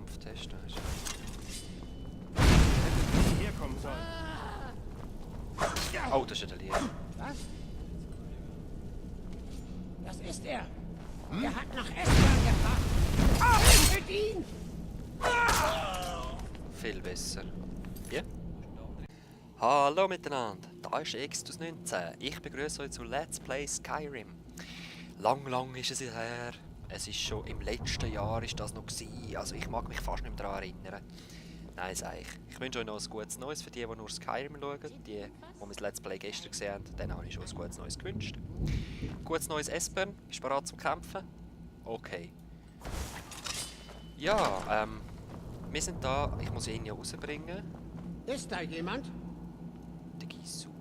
Kampftest. Herkommen soll. Oh, das ist ja der Lied. Was? Das ist er. Er hat nach Estland gebracht. Mit ihn! Viel besser. Ja? Hallo miteinander, da ist Extus 19. Ich begrüße euch zu Let's Play Skyrim. Lang ist es her. Es ist schon im letzten Jahr ist das noch gewesen. Also ich mag mich fast nicht mehr daran erinnern. Nein, sag ich. Ich wünsche euch noch ein gutes Neues für die nur Skyrim schauen. Die mein Let's Play gestern gesehen haben, denen habe ich schon ein gutes Neues gewünscht. Gutes Neues Espen, bist du bereit zum Kämpfen? Okay. Ja, wir sind da. Ich muss ihn ja rausbringen. Ist da jemand? Der Gisur.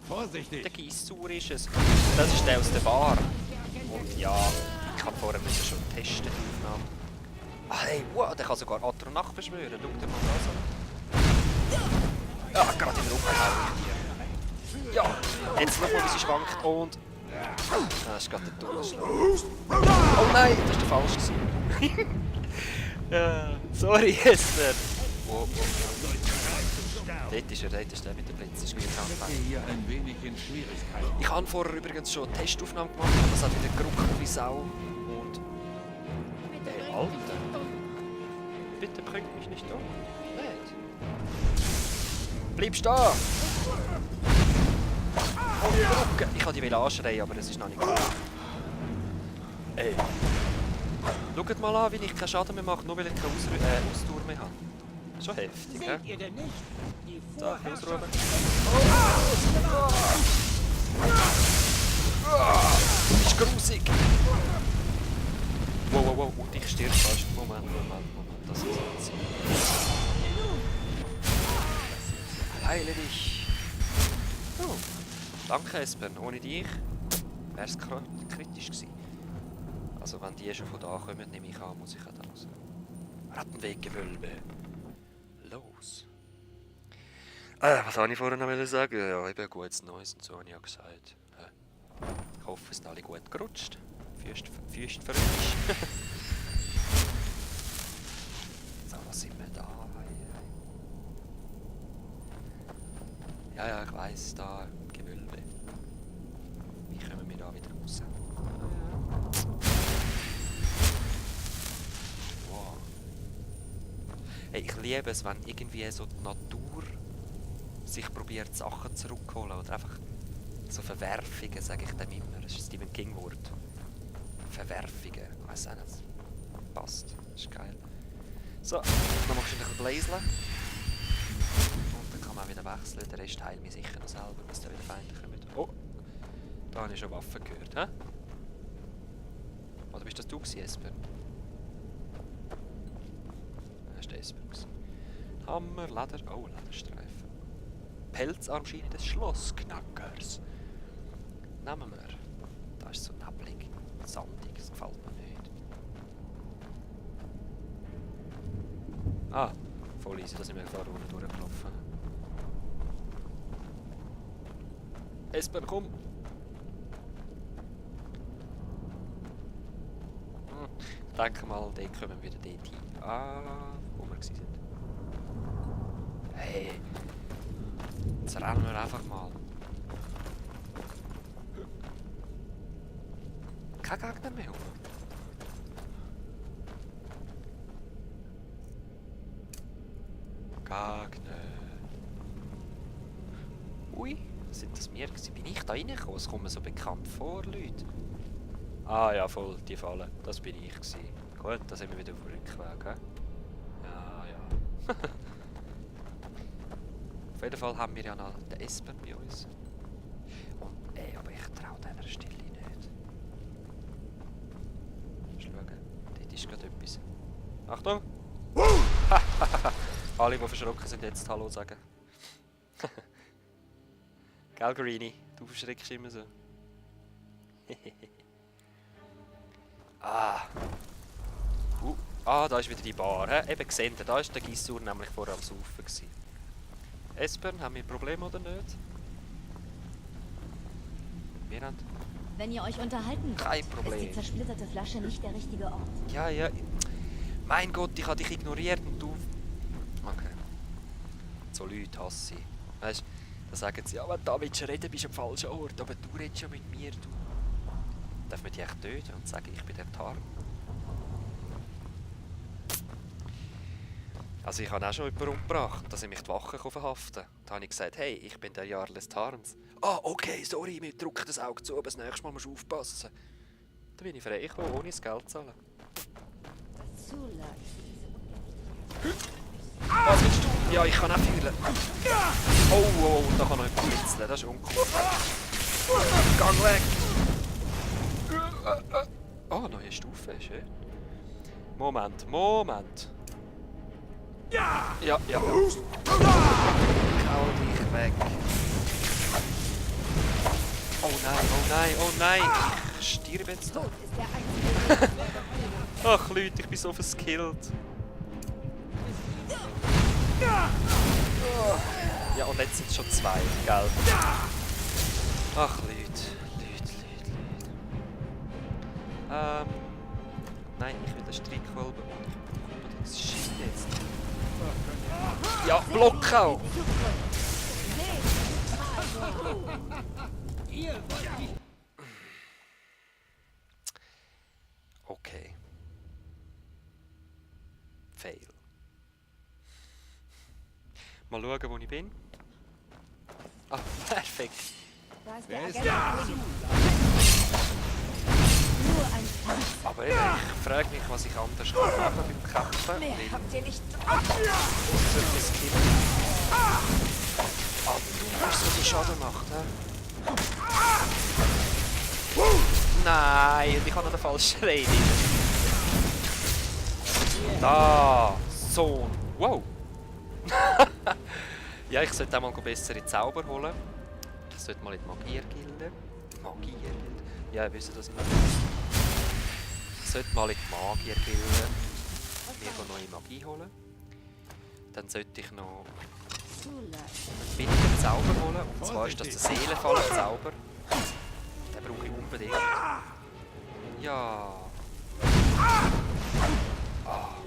Vorsichtig! Der Gisur ist es. Das ist der aus der Bar. Und ja, ich habe vorher schon testen, die Aufnahme. Ah, hey, wow, der kann sogar Atronach beschwören. Schau dir mal das an. Ja, gerade im Rücken hau ich dir. Ja, jetzt nochmal, wie sie schwankt und... das ist gerade der Todesschlag. Oh nein, das war der falsche. Ja, sorry, Esther. Wow. Dort ist der mit dem Blitz. Ist gut Hier ein wenig in Schwierigkeiten. ich habe vorher übrigens schon eine Testaufnahme gemacht, aber es hat wieder geruckelt wie Sau. Und... Hey, Alter! Bitte bringt mich nicht um. Nicht. Bleib stehen! Oh, die Rucke! Ich wollte die anschreien, aber es ist noch nicht gut. Ey! Schaut mal an, wie ich keinen Schaden mehr mache, nur weil ich keine Ausdauer mehr habe. Schon heftig, hä? Seht ihr denn nicht? Die So, ausruhen. Das ist grusig! Wow, und ich stirb fast. Moment, das ist jetzt. Heile dich! Oh, danke Espen, ohne dich wäre es kritisch gewesen. Also wenn die schon von da kommen, nehme ich an, muss ich auch da raus. Rattenweggewölbe! Los! Was wollte ich vorhin noch sagen? Ja, eben gutes Neues und so habe ich ja gesagt. Ich hoffe, es sind alle gut gerutscht. Füßt für uns. So, was sind wir da? Ja, ich weiss, da im Gewölbe. Wie kommen wir da wieder raus? Wow. Hey, ich liebe es, wenn irgendwie so die Natur sich probiert, Sachen zurückzuholen oder einfach so Verwerfungen, sage ich dem immer. Das ist ein Stephen King-Wort. Verwerfungen. Ich weiss auch nicht. Passt. Das ist geil. So, dann machst du ein bisschen Bläseln. Und dann kann man auch wieder wechseln. Der Rest heilt mich sicher noch selber, bis da wieder Feinde kommen. Oh! Da habe ich schon Waffen gehört, hä? Oder bist das du gewesen, Espen? Das war der Espen. Hammer, Leder. Oh, Lederstreifen. Pelzarmschiene des Schlossknackers. Nehmen wir. Da ist so neblig, sandig, das gefällt mir nicht. Ah, voll easy, da sind wir da unten durchgelaufen. Espen, komm! Ich denke mal, dann kommen wir wieder dort hin. Ah, wo wir sind. Hey! Jetzt rennen wir einfach mal. Kein Gegner mehr. Gegner. Ui, sind das wir gewesen? Bin ich da reingekommen? Es kommt mir so bekannt vor, Leute. Ah ja, voll, die Falle. Das bin ich gewesen. Gut, da sind wir wieder auf dem Rückweg, hä? Ja. Auf jeden Fall haben wir ja noch den Espen bei uns. Und aber ich traue dieser Stille nicht. Schauen, dort ist gerade etwas. Achtung! Alle, die verschrocken sind, jetzt Hallo sagen. Gell, Greenie? Du verschreckst immer so. Da ist wieder die Bar. He? Eben gesehen, da war der Gisur nämlich vorher am Saufen gewesen. Espen, haben wir ein Problem oder nicht? Wir haben... Wenn ihr euch unterhalten wollt, Kein ist Problem. die zersplitterte Flasche nicht der richtige Ort. Ja. Mein Gott, ich habe dich ignoriert und du... Okay. So Leute hasse ich. Weißt du, da sagen sie, ja, wenn du da willst reden, bist du am falschen Ort. Aber du redest ja mit mir, du. Darf man die echt töten und sagen, ich bin der Tarn? Also ich habe auch schon jemanden umgebracht, dass ich mich die Wache verhaften. Da habe ich gesagt, hey, ich bin der Jarles Tarns. Ah, okay, sorry, wir drücken das Auge zu, aber das nächste Mal musst du aufpassen. Da bin ich frei gekommen, ohne das Geld zu zahlen. Was willst du? Ja, ich kann auch fühlen. Oh, oh, da kann noch jemand kitzeln, das ist uncool. Gang weg! Oh, neue Stufe, schön. Moment. Ja. Hau dich weg. Oh nein. Ich stirb jetzt da. Ach Leute, ich bin so verskillt. Ja, und jetzt sind es schon 2, gell? Ach Leute. Nein, ich will den Strickkolben und das Shit jetzt. Ja, Block auch! Okay. Fail. Mal schauen, wo ich bin. Ah, perfekt. Wer ist Aber eben, ich frage mich, was ich anders machen kann beim Kämpfen. Mehr habt ihr nicht. Ausser das Kill. Aber du weißt, was ich Schaden macht, hä? Nein, ich habe noch den falschen Rede. Da, Sohn. Wow. Ja, ich sollte auch mal bessere Zauber holen. Ich sollte mal in die Magiergilde. Magiergilde? Ja, ihr wisst das nicht. Ich sollte mal in die Magiergilde mir neue Magie holen. Dann sollte ich noch einen billigen Zauber holen. Und zwar ist das der Seelenfallen-Zauber. Den brauche ich unbedingt. Ja.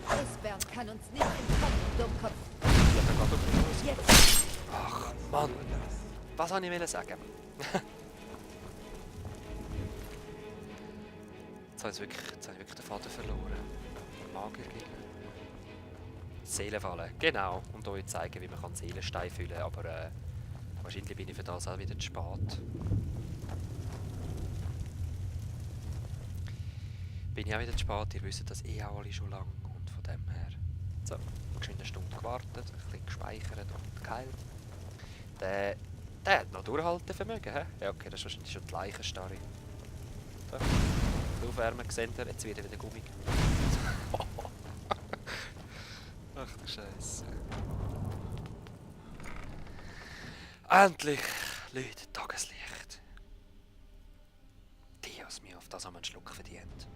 Eisbären kann uns nicht entkommen, Dummkopf. Ja, dann geht doch los. Jetzt. Ach, Mann. Was wollte ich sagen? Jetzt habe ich wirklich den Faden verloren. Magiergilde. Seelenfalle, genau. Und euch zeigen, wie man Seelenstein füllen kann. Aber wahrscheinlich bin ich für das auch wieder zu spät. Bin ich auch wieder zu spät. Ihr wisst das eh auch alle schon lange. Und von dem her. So, eine Stunde gewartet, ein bisschen gespeichert und geheilt. Der hat noch Durchhaltevermögen, hä? Ja, okay, das ist wahrscheinlich schon die Leichenstarre. So. Aufwärmen, seht ihr, jetzt wird er wieder gummig. Ach du Scheiße. Endlich, Leute, Tageslicht. Dios mio, auf das haben wir einen Schluck verdient.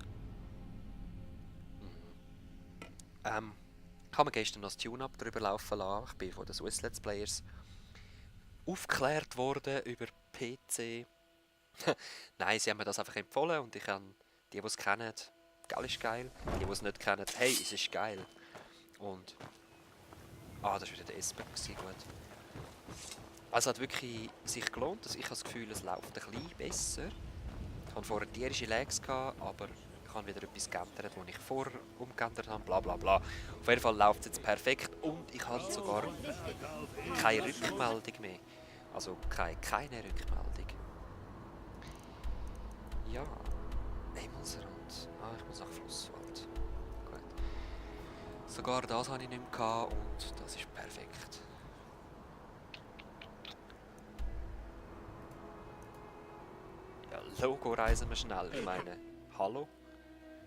Ich habe mir gestern noch das Tune-Up drüber laufen lassen. Ich bin von den Swiss Let's Players aufgeklärt worden über PC. Nein, sie haben mir das einfach empfohlen und ich habe die es kennen, geil ist geil. Die es nicht kennen, hey, es ist geil. Und... Ah, das war wieder der Esper, gut. Also hat wirklich sich gelohnt. Also ich habe das Gefühl, es läuft ein bisschen besser. Ich hatte vorher tierische Lags, aber ich habe wieder etwas geändert, das ich vorher umgeändert habe, bla bla bla. Auf jeden Fall läuft es jetzt perfekt und ich habe sogar keine Rückmeldung mehr. Also keine Rückmeldung. Ja, Himmelsrand. Ah, ich muss nach Flusswald. Gut. Sogar das hatte ich nicht mehr gehabt und das ist perfekt. Ja, Logo reisen wir schnell. Ich meine, hallo?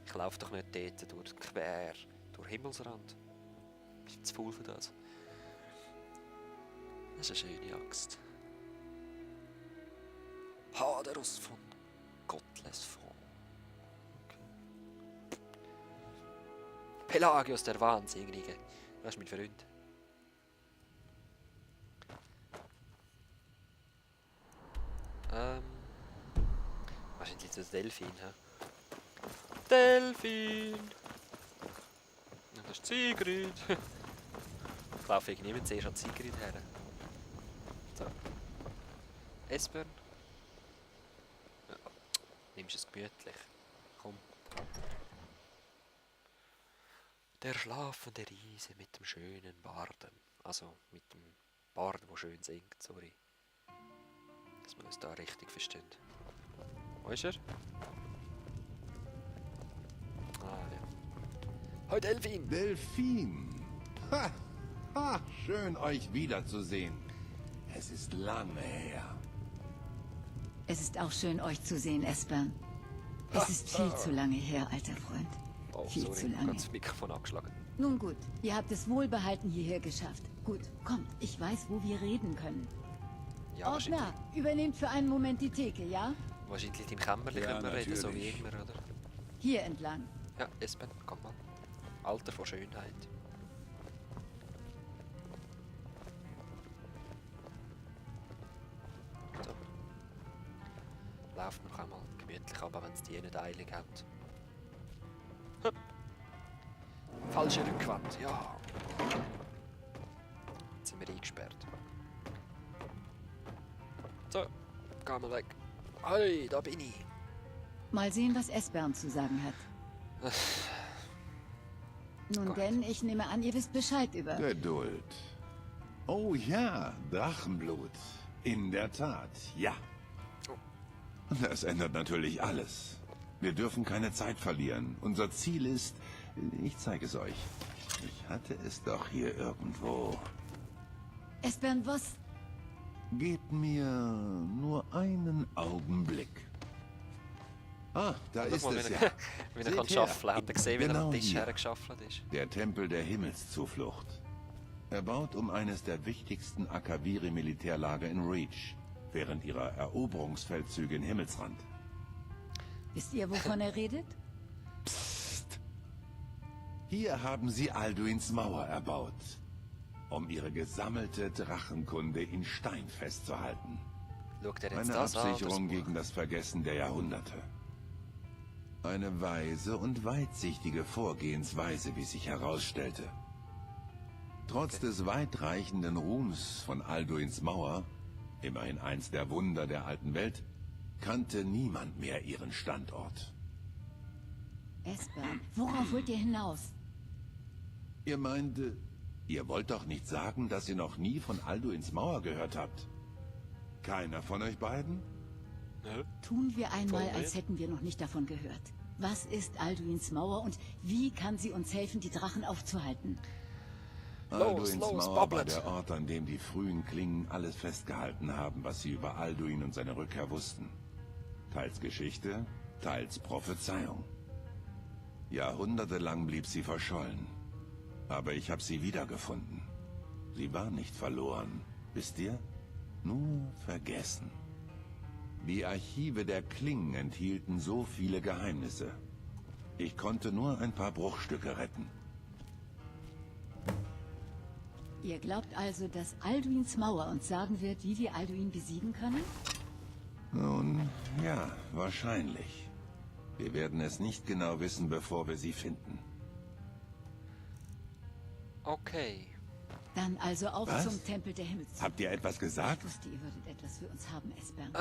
Ich laufe doch nicht dort durch Himmelsrand. Ich bin zu faul für das. Das ist eine schöne Axt. Haderus von Gottlesfond. Okay. Pelagius der Wahnsinnige. Das ist mein Freund. Wahrscheinlich das Delfin, hä? Delfin! Das ist Sigrid. Ich laufe irgendwie nicht zuerst an Sigrid her. So. Esbern. Ja. Nimmst es gemütlich. Komm. Der schlafende Riese mit dem schönen Barden. Also mit dem Barden, der schön singt, sorry. Dass wir uns da richtig verstehen. Wo ist er? Ah ja. Heute Elfin! Delfin. Ha, ha, schön euch wiederzusehen. Es ist lange her. Es ist auch schön, euch zu sehen, Esbern. Es ist viel zu lange her, alter Freund. Oh, Viel sorry, zu ich lange. habe das Mikrofon angeschlagen. Nun gut, ihr habt es wohlbehalten hierher geschafft. Gut, kommt, ich weiß, wo wir reden können. Ja, Ordner, übernehmt für einen Moment die Theke, ja? wahrscheinlich im Kämmerchen Ja, können wir reden, so wie natürlich. immer, oder? Hier entlang. Ja, Esben, komm mal. Alter von Schönheit. So. Lauft noch einmal gemütlich ab, wenn es die nicht eilig hat. Hup. Falsche Rückwand, ja. Jetzt sind wir eingesperrt. So, geh mal weg. Hey, da bin ich. Mal sehen, was Esbern zu sagen hat. Nun Gott. denn, ich nehme an, ihr wisst Bescheid über... Geduld. Oh ja, Drachenblut. In der Tat, ja. Das ändert natürlich alles. Wir dürfen keine Zeit verlieren. Unser Ziel ist... Ich zeige es euch. Ich hatte es doch hier irgendwo. Esbern, was... Gebt mir nur einen Augenblick. Ah, da Schau ist mal, es wie ja. er, wie er Seht kann her. schaffeln. Habt ihr gesehen, wie er Genau am Tisch hier. hergeschaffelt ist? Der Tempel der Himmelszuflucht. Erbaut um eines der wichtigsten Akaviri-Militärlager in Reach, während ihrer Eroberungsfeldzüge in Himmelsrand. Wisst ihr, wovon er redet? Hier haben sie Alduins Mauer erbaut, um ihre gesammelte Drachenkunde in Stein festzuhalten. Schaut er jetzt Eine das an? Absicherung gegen das Vergessen der Jahrhunderte. Eine weise und weitsichtige Vorgehensweise, wie sich herausstellte. Trotz des weitreichenden Ruhms von Alduins Mauer, immerhin eins der Wunder der alten Welt, kannte niemand mehr ihren Standort. Esbern, worauf wollt ihr hinaus? Ihr meint, ihr wollt doch nicht sagen, dass ihr noch nie von Alduins Mauer gehört habt? Keiner von euch beiden? Nö. Tun wir einmal, Voll als wild. hätten wir noch nicht davon gehört. Was ist Alduins Mauer und wie kann sie uns helfen, die Drachen aufzuhalten? Alduins los, Mauer war babbelt. der Ort, an dem die frühen Klingen alles festgehalten haben, was sie über Alduin und seine Rückkehr wussten. Teils Geschichte, teils Prophezeiung. Jahrhundertelang blieb sie verschollen. Aber ich habe sie wiedergefunden. Sie war nicht verloren, wisst ihr? Nur vergessen. Die Archive der Klingen enthielten so viele Geheimnisse. Ich konnte nur ein paar Bruchstücke retten. Ihr glaubt also, dass Alduins Mauer uns sagen wird, wie wir Alduin besiegen können? Nun, ja, wahrscheinlich. Wir werden es nicht genau wissen, bevor wir sie finden. Okay. Dann also auf Was? zum Tempel der Himmels. Habt ihr etwas gesagt? Ich wusste, ihr würdet etwas für uns haben, Esbern.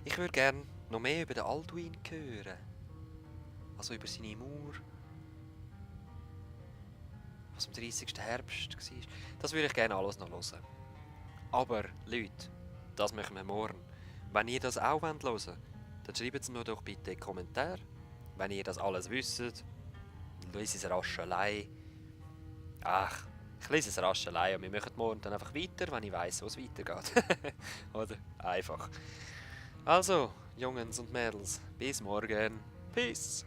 Ich würde gerne noch mehr über den Alduin hören. Also über seine Mauer. Was am 30. Herbst war. Das würde ich gerne alles noch hören. Aber, Leute, das machen wir morgen. Wenn ihr das auch hören wollt, dann schreibt es mir doch bitte in die Kommentare. Wenn ihr das alles wisst, dann lese ich es rasch allein. Ach, ich lese es rasch allein und wir machen morgen dann einfach weiter, wenn ich weiss, wo es weitergeht. Oder? Einfach. Also, Jungs und Mädels, bis morgen. Peace.